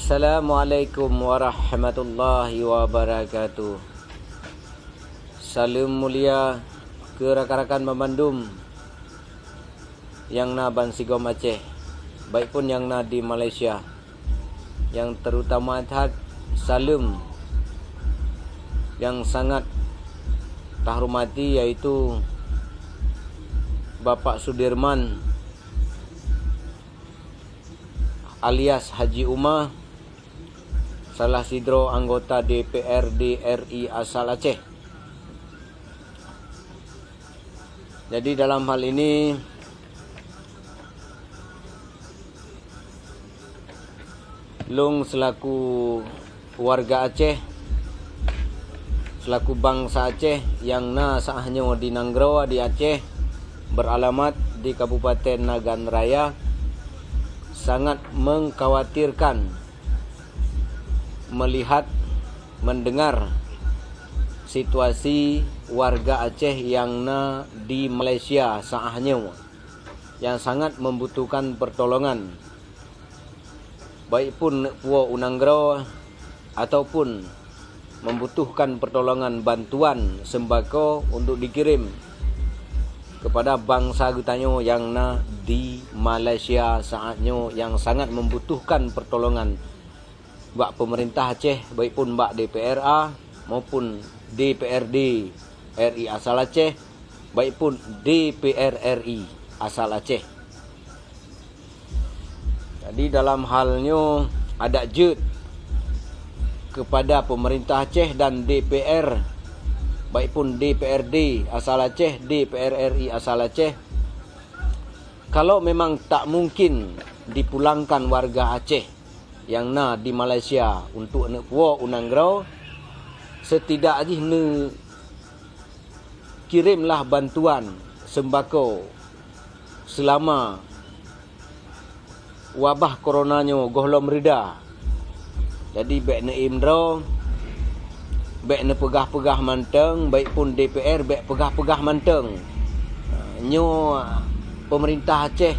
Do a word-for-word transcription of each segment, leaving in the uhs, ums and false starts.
Assalamualaikum warahmatullahi wabarakatuh. Saleuem mulia keu rakan-rakan banmandum nyang na bansigom Aceh, baik pun nyang na di Malaysia. Nyang terutama that saleuem nyang sangat tahormati, yaitu Bapak Sudirman alias Haji Uma, salah sidroe anggota D P R D R I asal Aceh. Jadi dalam hal ini, lôn selaku warga Aceh, selaku bansa Aceh nyang na saat nyoe di nanggroe di Aceh, beralamat di Kabupaten Nagan Raya, sangat mengkhawatirkan melihat, mendengar situasi warga Aceh nyang na di Malaysia saat nyoe, nyang sangat membutuhkan pertolongan, baik pun neuk puwoe u nanggroe ataupun membutuhkan pertolongan bantuan sembako untuk dikirim kepada bansa geutanyoe nyang na di Malaysia saat nyoe, nyang sangat membutuhkan pertolongan bak pemerintah Aceh, baik pun bak D P R A maupun D P R D R I asal Aceh, baik pun D P R R I asal Aceh. Jadi dalam hal nyoe adak jeuet kepada pemerintah Aceh dan D P R, baik pun D P R D asal Aceh, D P R R I asal Aceh, kalau memang tak mungkin dipulangkan warga Aceh nyang na di Malaysia untuk neuk puwoe u nanggroe, setidak jih neu kirimlah bantuan sembako selama wabah corona nyoe gohlom reda. Jadi bék neuiem droe, bék neupeugah-peugah mantong, baik pun D P R bék peugah-peugah mantong. Nyoe pemerintah Aceh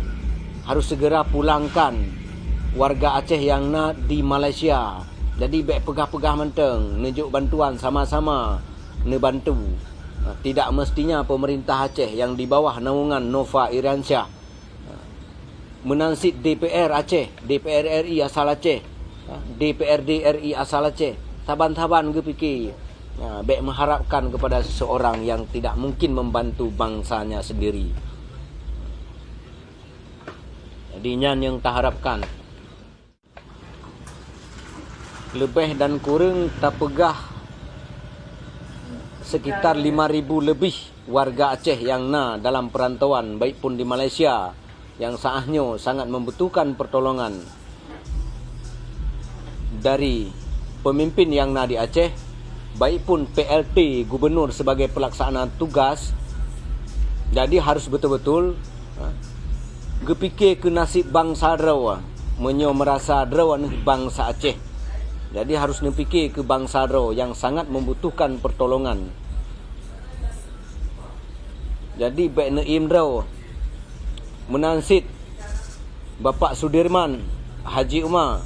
harus segera pulangkan warga Aceh nyang na di Malaysia. Jadi bék peugah-peugah mantong, neujok bantuan sama-sama neubantu. Tidak mestinya pemerintah Aceh yang di bawah naungan Nova Iriansyah, meunan cit D P R Aceh, D P R R I asal Aceh, D P R D R I asal Aceh, saban-saban geupike, bék meuharapkan kepada seseorang yang tidak mungkin membantu bangsanya sendiri. Jadi nyan nyang taharapkan. Leubeh dan kureueng tapeugah sekitar lima ribu lebih warga Aceh nyang na dalam perantauan, baik pun di Malaysia, nyang saat nyoe sangat membutuhkan pertolongan dari pemimpin nyang na di Aceh, baik pun P L T gubernur sebagai pelaksana tugas. Jadi harus betul-betul, ha, geupike keu nasib bansa droe, meunyoe meurasa droe neuh bansa Aceh. Jadi harus neupike keu bansa droe nyang sangat membutuhkan pertolongan. Jadi bék neuiem droe. Meunan cit Bapak Sudirman Haji Uma,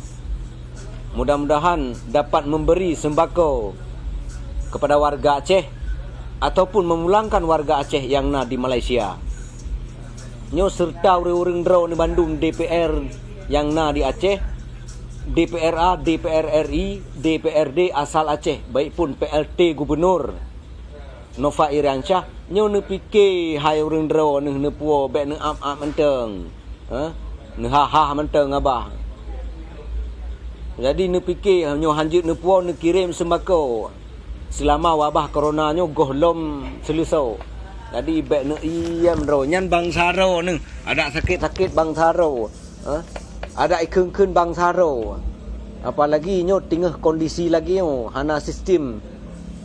mudah-mudahan dapat memberi sembako kepada warga Aceh ataupun memulangkan warga Aceh nyang na di Malaysia. Nyoe serta ureuëng-ureuëng droe nibandum D P R nyang na di Aceh, D P R A, D P R R I, D P R D asal Aceh, baik pun P L T gubernur Nova Iriansyah, nyoe neupike hai ureuëng droe neuh neupuwoe bék neuab-ab mantong. Ha? Neuha-ha mantong abah. Jadi neupike nyoe hanjeuet neupuwoe neukirém seumbako seulama wabah corona nyoe gohlom seuleusoe. Jadi bék neuiem droe, nyan bansa droe neuh, adak sakét-sakét bansa droe. Ha? Adak ikheun-kheun bansa droe. Apalagi nyoe teungoh kondisi lagée nyoe, hana sistem.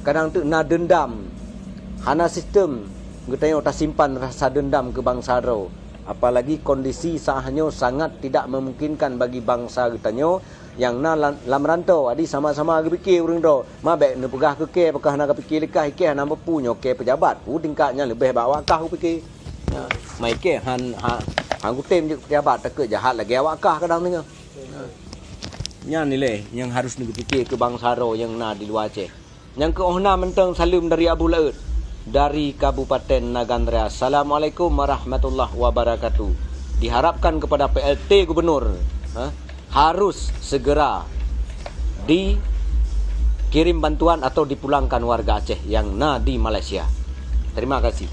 Kadang teuk na deundam. Hana sistem geutanyoe tasimpan rasa deundam keu bansa droe. Apalagi kondisi saat nyoe sangat tidak memungkinkan bagi bansa geutanyoe nyang na lam, lam rantau. Jadi sama-sama geupike ureuëng droe. Ma bék neupeugah keu kée, pakon hana kapike leukaih, ikée hana mampu, nyoe kée peujabat. Hu tingkat nyan leubeh bak awak kah kupike. Nyan, ma ikée han, ha, han kutem jeuet peujabat, takot jahat lagée awak kah kadang deungoe. Nyan. Nyan ilée nyang harus neugeupike keu bansa droe nyang na di luwa Aceh. Nyang keu óh na mantong saleuem dari Abu Laôt, dari Kabupaten Nagan Raya. Assalamualaikum warahmatullahi wabarakatuh. Diharapkan kepada P L T Gubernur, ha, harus segera dikirim bantuan atau dipulangkan warga Aceh yang na di Malaysia. Terima kasih.